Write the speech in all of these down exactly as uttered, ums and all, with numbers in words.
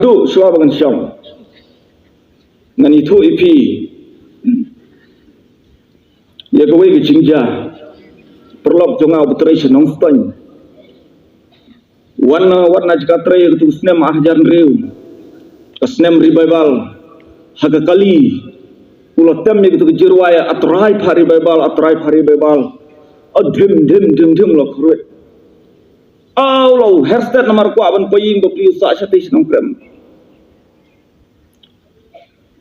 Duh shuwa ba ngan shong, ngan ïathuh ïa phi ïa kawei ka jingjia. Paralok jong nga uba trei sha Nongstoiñ, wan na, wan na jaka trei ïa katu ka snem ar hajar hynriew, ka snem revival, ha ka kali u la tem ïa katu ka jingrwai, A Trai pha revival, A Trai pha revival. A dhim dhim dhim dhim la kyrwit. Aw, la u her stet namar kwah ban poi ïing bapli u sah shatei sha Nongkrem.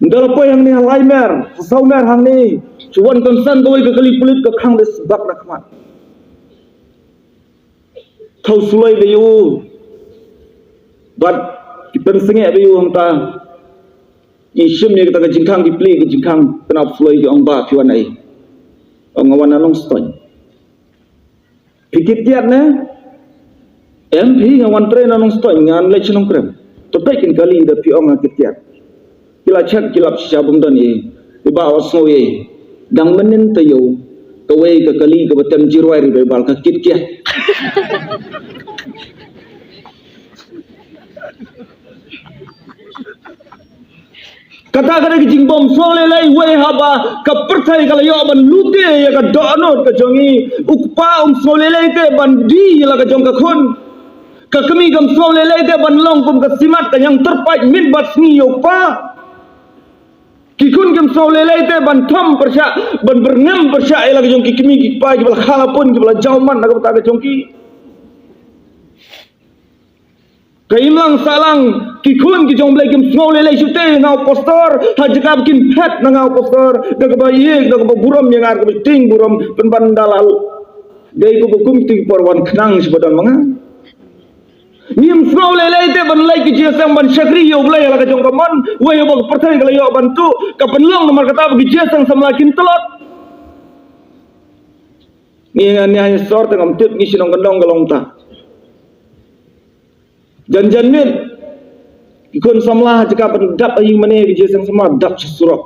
Ynda la poi hangne ha Laimer, ha Sawmer hangne, shu wan kynsan kawei ka kali pulit ka khang da sbak na khmat. Thaw suloi ba ïa u bad ki pynsngewbha ïa u hangta. Ngi shim ïa kata ka jingkhang, ki plie ka jingkhang, pynap suloi, ki ong, "Bah, phi wan naei?" Ong, "Nga wan na Nongstoiñ." "Phi kit kiad ne?" "Em phi, nga wan trei na Nongstoiñ, ngan leit sha Nongkrem." "To peit kin kali da phi ong nga kit kiad." Ki la check, ki lap shisha, bym don ei. "Te bah, wat sngew ei, dang mynnin taïew kawei ka kali kaba tem jingrwai revival ka kit kiad." Kata ka dei ka jingbym sngew lei lei, wei haba ka pyrthei ka la ïoh ban lute ïa ka dohnud ka jong ngi. U kpa um sngew lei lei te ban die ïa la ka jong ka khun. Ka kmie kam sngew lei lei te ban long kum ka simat ka ñiangtyrpait miet bad sngi ïa u kpa. Ki khun kim sngew lei lei te ban thom pyrshah, ban byrngem pyrshah ïa la ka jong ki kmie ki kpa kiba la kha lapun, kiba la jaw mat na ka bynta ka jong ki. Ka imlang sahlang, ki khun ki jong U Blei kim sngew lei lei shuh te na u pastor, ha jaka ba kin phet na nga u pastor, da kaba ïeit, da kaba burom ïa nga, kaba tieng burom, pynban da la dei kaba kum kti por wan khnang sha ba don ma nga. Ngim sngew lei lei te ban leit ka jingïaseng ban shakri ïa U Blei ïa la ka jong ka mon, wei haba ka pyrthei ka la ïoh ban tuh, ka pynlong namar kata ba ka jingïaseng samla kin tlot. Ngi ngan ïa sor te ngam tip ngi shnong ka dong ka long ta. Jan jan miet ki khun samla ha jaka ban dap ha ïing mane, ka jingïaseng samla dap sha surok.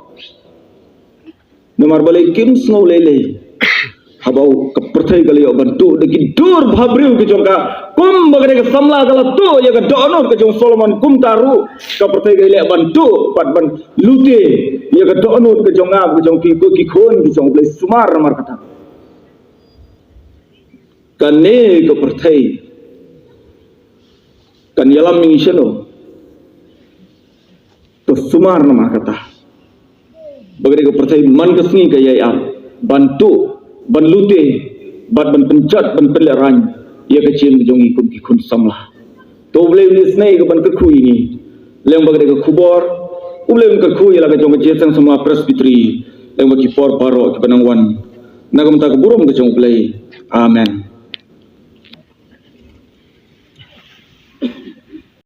Namar balei kim sngew lei lei. Haba ka pyrthei ka la ïoh ban tuh da ki dur bhabriew ki jong ka. Kumba ka dei ka samla ka la tuh ïa ka dohnud ka jong Solomon, kumta ruh ka pyrthei ka leh ban tuh bad ban lute ïa ka dohnud ka jong nga, ka jong phi, ko ki khun ki jong U Blei. Sumar namar kata. Kane ka pyrthei kan ïalam ïa ngi shano? To sumar namar kata. Ba ka dei ka pyrthei man ka sngi ka ïai ap ban tuh, ban lute, bad ban pynjot, ban pynlehraiñ ïa ka jingim ka jong ngi kum ki khun samla. To U Blei un isynei ka ban kyrkhu ïa ngi lyngba ka dei ka khubor. U Blei un kyrkhu ïa la ka jong ka Jingïaseng Samla Presbytery lyngba ki por baroh kiba nang wan. Na ka bynta ka burom ka jong U Blei. Amen.